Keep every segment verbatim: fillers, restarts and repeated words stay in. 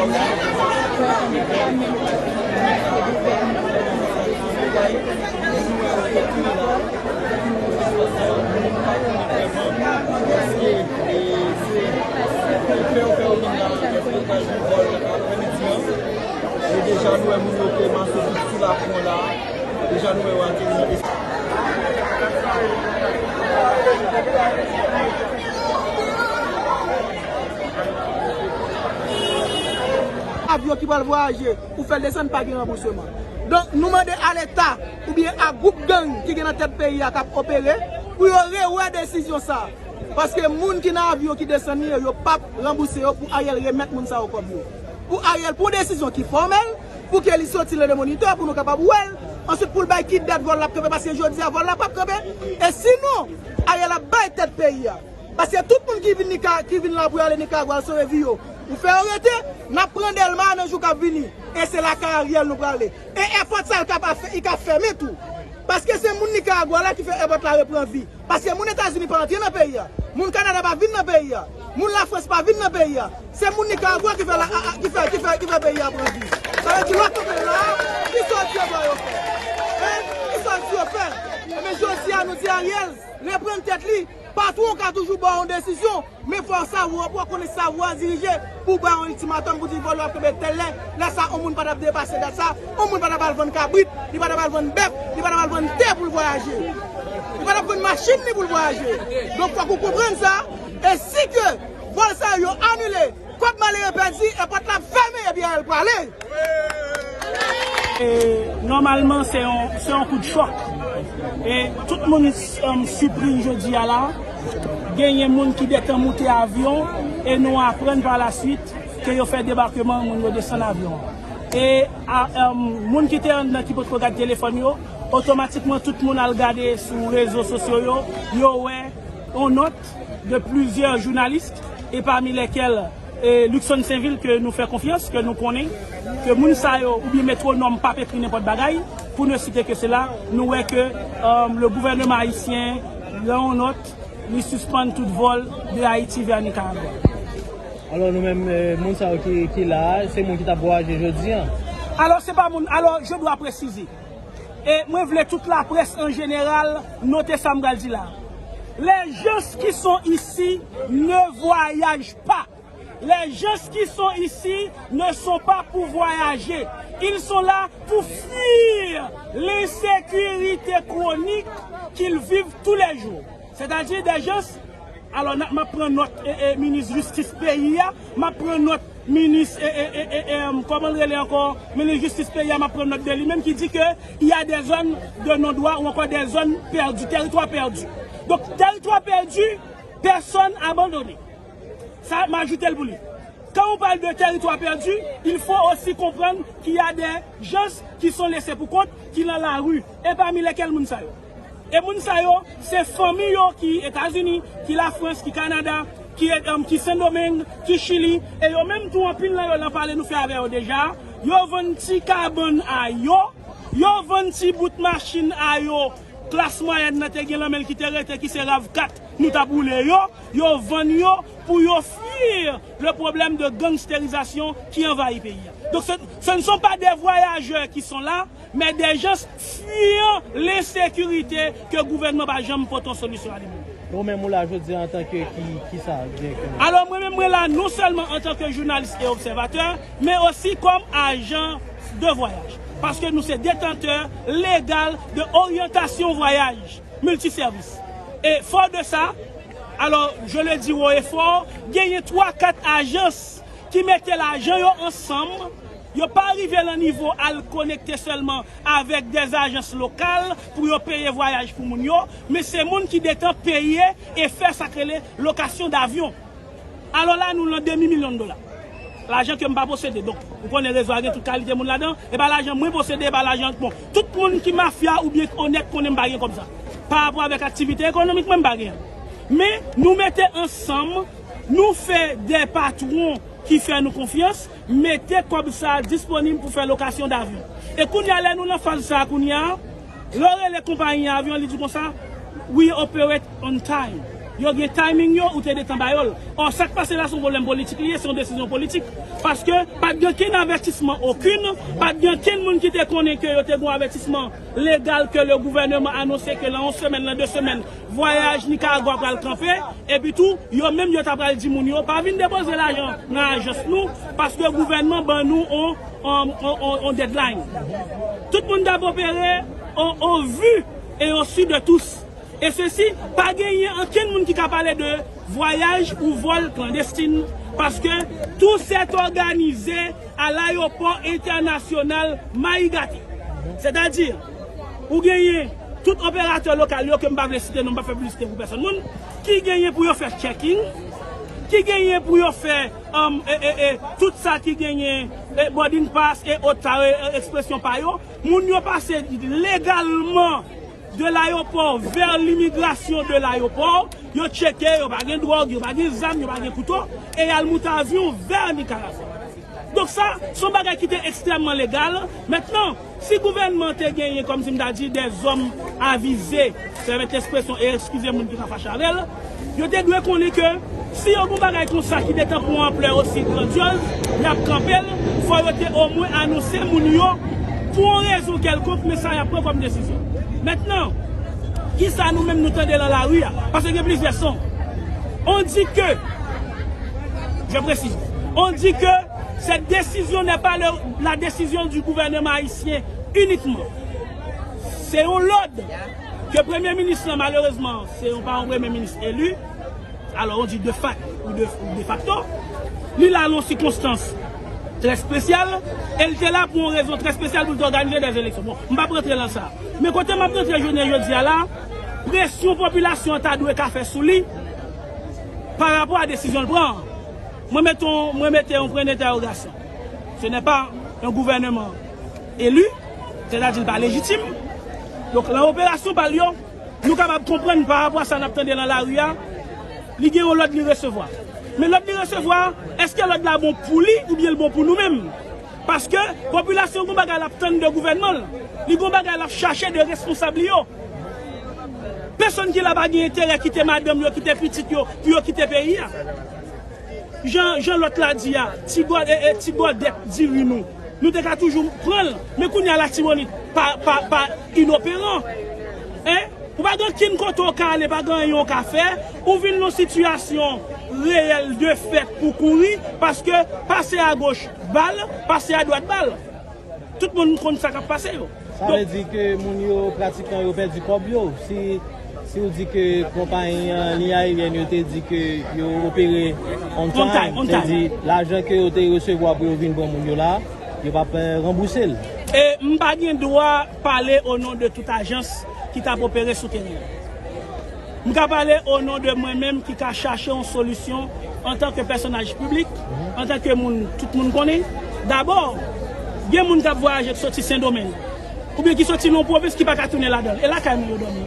Deja nou wè moun yo te mache sou lapon la. Deja nou wè yo ateri. Avyon ki pral vwayaje, ou fè l desann, pa gen ranbousman. Donk, nou mande a Leta oubyen a gwoup gang ki gen nan tèt peyi a k ap opere pou yo rewè desizyon sa a. Paske moun ki nan avyon ki desann li yo, yo p ap ranbouse yo pou Ariel remèt moun sa yo kòb yo. Pou Ariel pran desizyon ki fòmèl, pou ke li soti nan Le Moniteur, pou nou kapab wè l, answit pou l bay ki dat vòl la ap kanpe, paske jodi a vòl la p ap kanpe. E sinon, Ariel ap bay tèt peyi a. Paske tout moun ki vin Nika-, ki vin la pou y ale Nikaragwa al sove vi yo, ou fè yo rete, n ap pran Dèlma nan jou k ap vini. E se lakay Ariel nou prale. E èpòt sa l ka pa fè, li ka fèmen tou. Paske se moun Nikaragwa la ki fè èpòt la repran vi. Paske moun Etazini pa antre nan peyi a. Moun Kanada pa vin nan peyi a. Moun Lafrans pa vin nan peyi a. Se moun Nikaragwa ki fè la, a, a, ki fè, ki fè, ki fè peyi a pran vi. Sa vle di lòt kote la, ki sòti yo ba yo fè? Hein? Ki sòti yo fè? Ebyen, jodi a, nou di Ariel, reprann tèt li. Patwon ka toujou ba w yon desizyon, men fò w savwa, fò w konnen savwa dirije pou w ba yon iltimatòm pou di vòlè ap kenbe tèl lè. Lè sa, yon moun pa t ap depase dat sa, yon moun pa t ap al vann kabrit, li pa t ap al vann bèf, li pa t ap al vann tè pou l vwayaje. Li pa t ap vann machin li pou l vwayaje. Donk, fòk ou konprann sa. E si ke vòl sa yo anile, kòb malere pèdi, èpòt la fèmen, epi Ariel prale. E, nòmalman, se yon, se yon kout chòk. E tout moun, um, sipriz jodi a la. Genyen moun ki detan moute avyon e nou aprann pa la swit ke yo fè debakman, moun yo desann avyon an. E a, um, moun ki te anndan ki potko gad telefòn yo, otomatikman tout moun al gade sou rezo sosyo yo, yo wè yon nòt de plizyè jounalis, e pami lèkèl, e, Luckson Sainvil, ke nou fè konfyans, ke nou konnen, ke moun sa yo, oubyen Metwonòm p ap ekri nenpòt bagay, pou ne site ke sela, nou wè ke, um, le gouvènman ayisyen, nan yon nòt, li sispann tout vòl de Ayiti vè Nikaragwa. Alò, nou menm, e, moun sa yo ki, ki la a, se moun ki t ap vwayaje jodi a? Alò, se pa moun, alò, je dwa presize. E mwen vle tout laprès an jeneral note sa m pral di la. Les gens qui sont ici ne voyagent pas. Les gens qui sont ici ne sont pas pour voyager. Ils sont là pour fuir l'insécurité chronique qu'ils vivent tous les jours. C'est-à-dire des gens, alò, n ap, m ap pran nòt, e, e, minis jistis peyi a, m ap pran nòt minis, e, e, e, e, e, kòman l rele ankò, minis jistis peyi a, m ap pran nòt de li menm ki di ke il y a des zones de non-droit ou encore des zones perdues, territoires perdus. Donk, territoire perdu, personnes abandonnées. Sa, m ajoute l pou li. Quand on parle de territoire perdu, il faut aussi comprendre qu'il y a des gens qui sont laissés pour compte, ki nan lari, e pami lèkèl moun sa yo. E moun sa yo, se fanmi yo ki Etazini, ki Lafrans, ki Kanada, ki, em, ki Sendomeng, ki Chili, e yo menm tou, anpil nan yo, nan pale nou fè avè yo deja, yo vann ti kabann a yo, yo vann ti bout machin a yo, klas mwayèn nan te gen nan men l ki te rete, ki se rav kat, nou t ap woule yo, yo vann yo pou yo fuir le problème de gangsterisation qui envahit pays. Donc ce, ce ne sont pas des voyageurs qui sont là, mais des gens fuyant l'insécurité que gouvènman pa janm pote yon solisyon a li menm. Ou menm ou la jodi a antanke ki, ki sa direktèman? Alò, mwen menm mwen la non sèlman antanke jounalis e obsèvatè, men osi kòm ajan de vwayaj. Paske nou se detantè legal de oryantasyon vwayaj miltisèvis. E fò de sa, alò, je le dis haut et fort, genyen twa kat ajans ki mete lajan yo ansanm, yo pa rive nan nivo al konekte sèlman avèk dè ajans lokal pou yo peye vwayaj pou moun yo, men se moun ki detan peye e fè sa k rele lokasyon davyon. Alò la, nou nan demi milyon dola. Lajan ke m pa posede. Donk, ou konnen rezo a gen tout kalite moun ladan. E pa lajan mwen posede, e pa lajan, bon, tout moun ki mafya oubyen onèt konnen m pa gen kòb sa. Pa rapò avèk aktivite ekonomik mwen, m pa gen. Men, nou mete ansanm, nou fè dè patwon ki fè nou konfyans, mete kòb sa disponib pou fè lokasyon davyon. E kounye a, lè nou nan faz sa a kounye a, lè w rele konpayi avyon, li di konsa, "We operate on time." Yo gen timing yo, ou te detan ba yo l. Ò, sa k pase la se yon pwoblèm politik li ye, se yon desizyon politik. Paske pa t gen kenn avètisman okenn, pa t gen kenn moun ki te konnen ke yo te gen yon avètisman legal ke le gouvènman anonse ke nan yon semèn, nan de semèn, vwayaj Nikaragwa pral kanpe, epi tou, yo menm yo ta pral di moun yo, pa vin depoze lajan nan ajans nou, paske gouvènman ban nou on, on, on, on, on deadline. Tout moun t ap opere au, au vu et au su de tous. E sesi, pa genyen ankenn moun ki ka pale de vwayaj ou vòl klandestin, paske tout s'est organisé à l'aéroport international Marigaté. Sètadi, ou genyen tout operatè lokal yo, ke m pa vle site non, m pa fè piblisite pou pèsonn moun, ki genyen pou yo fè checking, ki genyen pou yo fè, um, e, e, e, tout sa ki genyen, e, boarding pass e ot sa, e, e, ekspresyon pa yo. Moun yo pase legalman de l'aéroport vers l'immigration de l'aéroport, yo tcheke, yo pa gen dwòg, yo pa gen zam, yo pa gen kouto, e y al moute avyon vè Nikaragwa. Donk sa, se yon bagay ki te ekstrèmman legal. Mentnan, si gouvènman te genyen, kòmsi m ta di, dèzòm avize, pèmèt ekspresyon, e eskize moun ki ka fache avè l, yo te dwe konnen ke si yo gen yon bagay konsa ki te tankou yon anplè osi grandyòz, y ap kanpe l, fò yo te omwen anonse moun yo pou yon rezon kèlkonk, men sa y ap pran kòm desizyon. Mentnan, kisa nou menm nou tande nan lari a? Paske gen plizyè son. On dit que, je précise, on dit que cette décision n'est pas le, la décision du gouvernement haïtien uniquement. Se yon lòd ke premye minis lan, malerezman, se yon, pa yon premye minis eli, alò, on di de facto ou de, ou de facto, li la nan yon sikonstans trè espesyal, e l te la pou yon rezon trè espesyal pou l te òganize dè eleksyon. Bon, m p ap rantre nan sa. Men kote m ap rantre jounen jodi a la, presyon popilasyon an ta dwe ka fè sou li pa rapò a desizyon l pran an. Mwen mete yon, mwen mete yon pwen dentèwogasyon. Ce n'est pas un gouvernement élu, sètadi l pa lejitim. Donk, nan operasyon pa l yo, nou kapab konprann pa rapò a sa n ap tande nan lari a, li gen yon lòd li resevwa. Men lòd li resevwa, èske lòd la bon pou li oubyen l bon pou nou menm? Paske popilasyon gon bagay l ap tann de gouvènman l, li gon bagay l ap chache de responsab li yo. Pèsonn ki la pa gen enterè kite madanm yo, kite pitit yo, pou yo kite peyi a. Jan, jan lòt la di a, ti gò-, e, e, ti gòdèt diri nou, nou te ka toujou pran l, men kounye a Latibonit pa, pa, pa inoperan. Hein? Ou pa gen ankenn kote w ka ale, pa gen anyen w ka fè, ou vin nan yon sitiyasyon reyèl de fèt pou kouri, paske pase agoch ba l, pase adwat ba l. Tout moun konn sa k ap pase yo. Sa vle di ke moun yo, pratikan yo pèdi kòb yo. Si, si w di ke konpayi an, liy ayeryèn yo te di ke yo opere on time, on time, on time, se di lajan ke yo te resevwa pou yo vin pran moun yo la, yo p ap, eh, ranbouse l. E m pa gen dwa pale o non de tout ajans ki t ap opere sou teren an. M ka pale o non de mwen menm ki ka chache yon solisyon antanke pèsonaj piblik, antanke moun tout moun konnen. Dabò, gen moun k ap vwayaje k soti Sendomeng, oubyen ki soti nan yon pwovens ki pa ka tounen ladan l. E lakay mwen yo dòmi.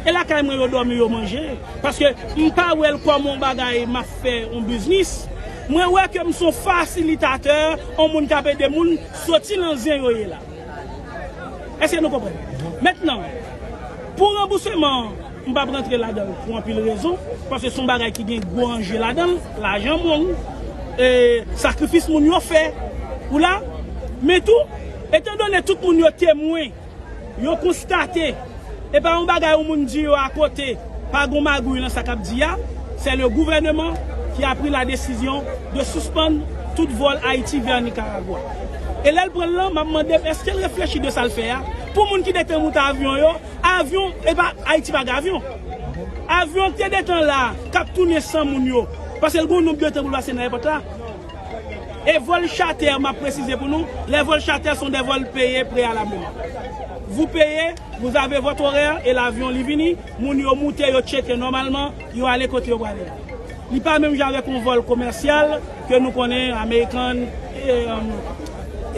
E lakay mwen yo dòmi, yo manje. Paske m pa wè l kòm yon bagay m ap fè yon biznis. Mwen wè ke m se yon fasilitatè, yon moun k ap ede moun soti nan zen yo ye la. Èske nou konprann? Mentnan, pou ranbousman an, m p ap rantre ladan l pou anpil rezon, paske se yon bagay ki gen gwo anje ladan l, lajan bon, e, sakrifis moun yo fè pou la. Men tou, etandone tout moun yo temwen, yo konstate, e pa yon bagay yon moun di yo akote, pa gon magouy nan sa k ap di a, c'est le gouvernement qui a pris la décision de suspendre tout vol Haïti vers Nicaragua. E lè l pran l lan, m ap mande m, èske l reflechi de sa l fè a? Pou moun ki detan moute avyon yo, avyon, e pa, Ayiti pa gen avyon. Avyon ki te detan la, k ap tounen san moun yo, paske l gen yon nonb de tan pou l pase nan èpòt la. E vòl chatè, m ap presize pou nou, les vols charters sont des vols payés préalablement. Vous payez, vous avez votre horaire, e lavyon li vini, moun yo moute, yo tcheke nòmalman, yo ale kote yo prale a. Li pa menm jan avèk yon vòl komèsyal ke nou konnen, American, e,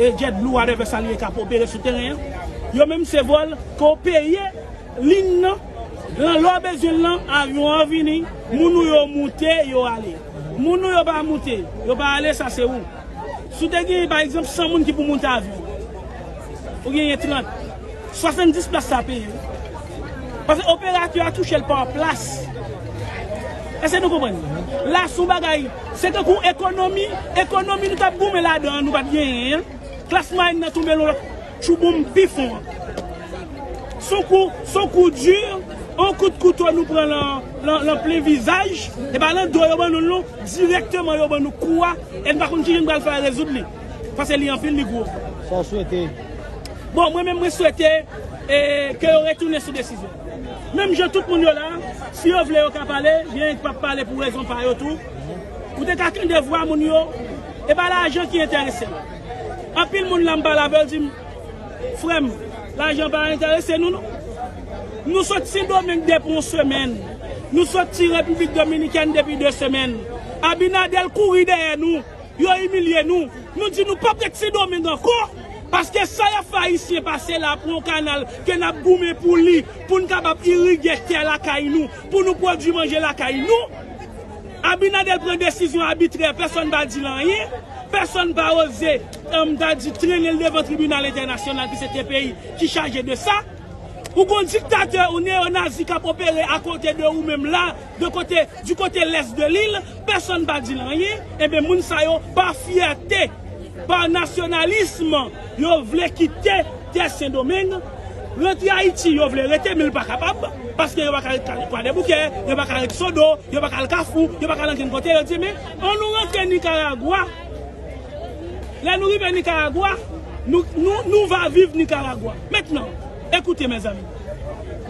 e JetBlue, whatever sa li ye, k ap opere sou teren an. Yo menm se vòl ke w peye liy nan, lan lè w bezwen l lan, avyon an vini, moun ou yo moute, yo ale. Moun ou yo pa moute, yo pa ale, sa se ou. Si w te genyen, pa egzanp, san moun ki pou moute avyon, ou genyen trant, swasanndis plas sa peye. Paske operatè a touche l pa plas. Èske nou konprann? La, se yon bagay, se tankou ekonomi, ekonomi nou t ap goumen ladan an, nou pa t genyen an. Klas mwayèn nan tonbe nan yon lòt tchouboum pi fon an. Se yon kou, se yon kou di, yon kout kouto nou pran lan, lan, lan plen vizaj, e pa lan do yo ban nou l non, dirèkteman yo ban nou kou a, e n pa konn kijan n pral fè rezoud li. Paske li anpil, li gwo. Sa w swete? Bon, mwen menm, mwen swete, e, ke yo retounen sou desizyon. Menm jan tout moun yo la, si yo vle, yo ka pale, gen k p ap pale pou rezon pa yo tou. Ou te ka tande vwa moun yo, e pa lajan ki enterese l. Anpil moun la m pale avè yo di m, frè m, lajan pa enterese nou, non. Nou sot Sendomeng depi yon semèn. Nou soti Repiblik Dominikèn depi de semèn. Abinader kouri dèyè nou. Yo imilye nou. Nou di nou p ap ret Sendomeng ankò. Paske sa y ap fè Ayisyen pase la pou yon kanal ke n ap goumen pou li, pou n kapab irige tè lakay nou, pou nou pwodui manje lakay nou. Abinader pran desizyon abitrè, pèsonn pa di l anyen, pèsonn pa oze, m ta di, trennen l devan tribinal entènasyonal ki se te peyi ki chaje de sa. Ou gon diktatè, ou neonazi k ap opere akote de ou menm la, de kote, du kote lès de lil, pèsonn pa di l anyen, enben moun sa yo pa fyète, pa nasyonalism, yo vle kite tè Sendomeng, rantre Ayiti, yo vle rete, men l pa kapab, paske yo pa ka ret Kwadèboukè, yo pa ka ret Sodo, yo pa ka al Kafou, yo pa ka al ankenn kote, yo di, men, an nou rantre Nikaragwa. Lè nou rive Nikaragwa, nou, nou, nou va viv Nikaragwa. Mentnan, ekoute, mezanmi.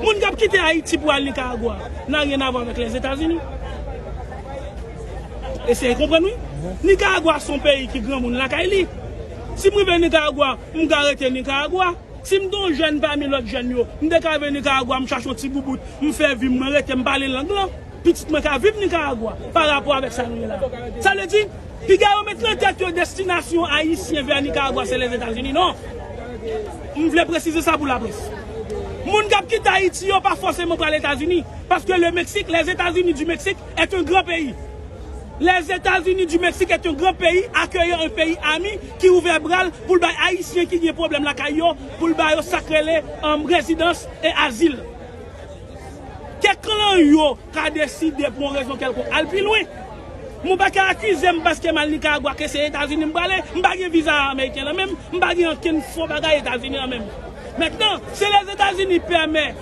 Moun k ap kite Ayiti pou al Nikaragwa, n'a rien à voir avec les États-Unis. Eseye konprann, wi. Nikaragwa se yon peyi ki granmoun lakay li. Si m rive Nikaragwa, m ka rete Nikaragwa. Si m te yon jèn pami lòt jèn yo, m te ka vin Nikaragwa, m chache yon ti boubout, m fè vi m, mwen rete, m pale lang lan. Pitit mwen ka viv Nikaragwa pa rapò avèk sa nou ye la. Sa vle di, piga yo met nan tèt yo destinasyon ayisyen vè Nikaragwa se Lèzetazini. Non. M vle presize sa pou laprès. Moun k ap kite Ayiti yo pa fòseman pral Etazini. Paske le Mexique, les États-Unis du Mexique est un grand pays. Les États-Unis du Mexique est un grand pays accueillant, un pays ami ki ouvè bra l pou l bay Ayisyen ki gen pwoblèm lakay yo, pou l ba yo sa k rele, um, rezidans e azil. Kèk lan yo ka deside pou yon rezon kèlkonk al pi lwen. Mwen pa ka akize m paske m al Nikaragwa ke se Etazini m prale, m pa gen viza ameriken nan men m, m pa gen ankenn fo bagay Etazini nan men m. Mentnan, si Lèzetazini pèmèt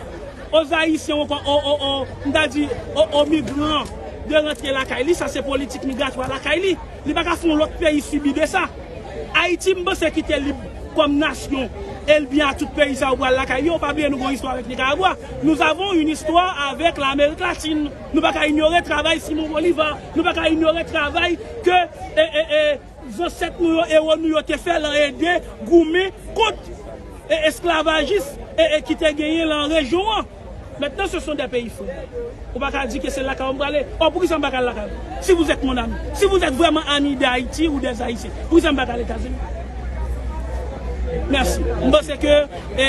aux Haïtiens, aux, aux, aux, aux, m ta di, aux, aux migrants de rentrer lakay li, sa se politik migratwa lakay li. Li pa ka fè yon lòt peyi sibi de sa. Ayiti, m panse ki te lib kòm nasyon, e l byen a tout peyi sa yo pral lakay yo. Pa bliye nou gon istwa avèk Nikaragwa. Nous avons une histoire avec l'Amérique latine. Nou pa ka inyore travay Simon Bolivar. Nou pa ka inyore travay ke, e, e, e, zansèt nou yo, ewo nou yo te fè lan ede, goumen kont, e, esklavajis, e, e, ki te genyen lan rejyon an. Maintenant, ce sont des pays frères. Ou pa ka di ke se lakay ou m prale. Oh, poukisa m pa ka al lakay ou? Si vous êtes mon ami, si vous êtes vraiment ami d'Haïti ou des Haïtiens, poukisa m pa ka al Etazini? Mèsi. M panse ke, e,